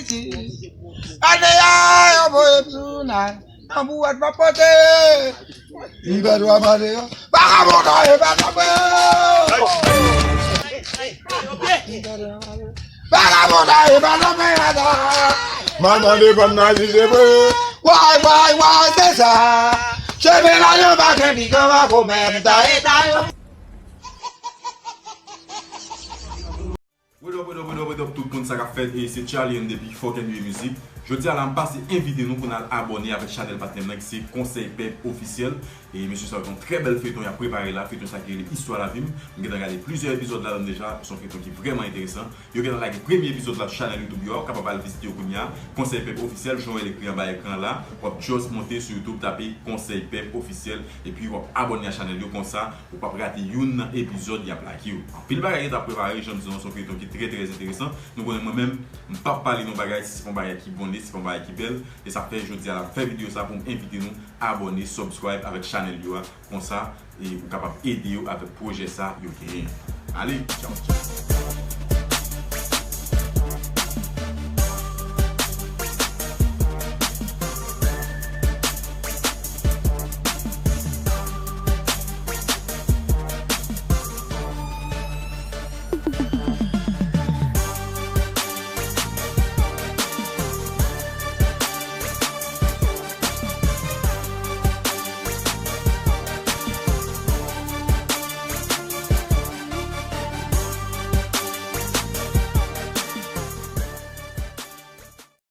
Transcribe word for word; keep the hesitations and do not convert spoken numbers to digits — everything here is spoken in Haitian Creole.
Ane a, yo voye m sou nan, nan bouwèt m ap pote. Li pa dwa mande yo. Vagabon nan e pa nan mwen. Vagabon nan e pa nan mwen, ata. Manman de fanm nan di se vre. Way, way, way, se sa. Chemen la yo pa gen pikan pa komèm ta e ta yo. What up, what up, what up, what up, tout moun, sa k ap fèt? E se Charlie M depi Fucking Music. Jodi a la, m pase envite nou pou n al abòne avèk chanèl patnè m nan ki se Konsèy Pèp Ofisyèl. E mesye sa yo gen yon trè bèl feyton y ap prepare la, feyton sa ki rele Istwa Lavi m. M gentan gade plizyè epizòd ladan l deja, se yon feyton ki vrèman enteresan. Yo gentan lage premye epizòd la sou chanèl YouTube yo a, ou kapab al vizite yo kounye a. Konsèy Pèp Ofisyèl, jan w wè l ekri anba ekran an la, w ap just monte sou YouTube, tape Konsèy Pèp Ofisyèl, epi w ap abòne a chanèl yo, konsa ou p ap rate youn nan epizòd y ap lage yo. Anpil bagay yo t ap prepare, jan m di nou, se yon feyton ki trè, trè enteresan. Nou konnen mwen menm, m p ap pale nan bagay si se pa yon bagay ki bon, si se pa yon bagay ki bèl. E sa fè jodi a la, m fè videyo sa pou m envite nou abòne, subscribe avèk chanèl yo a. Konsa, e ou kapab ede yo avèk pwojè sa yo genyen an. Ale, tchaw, tchaw.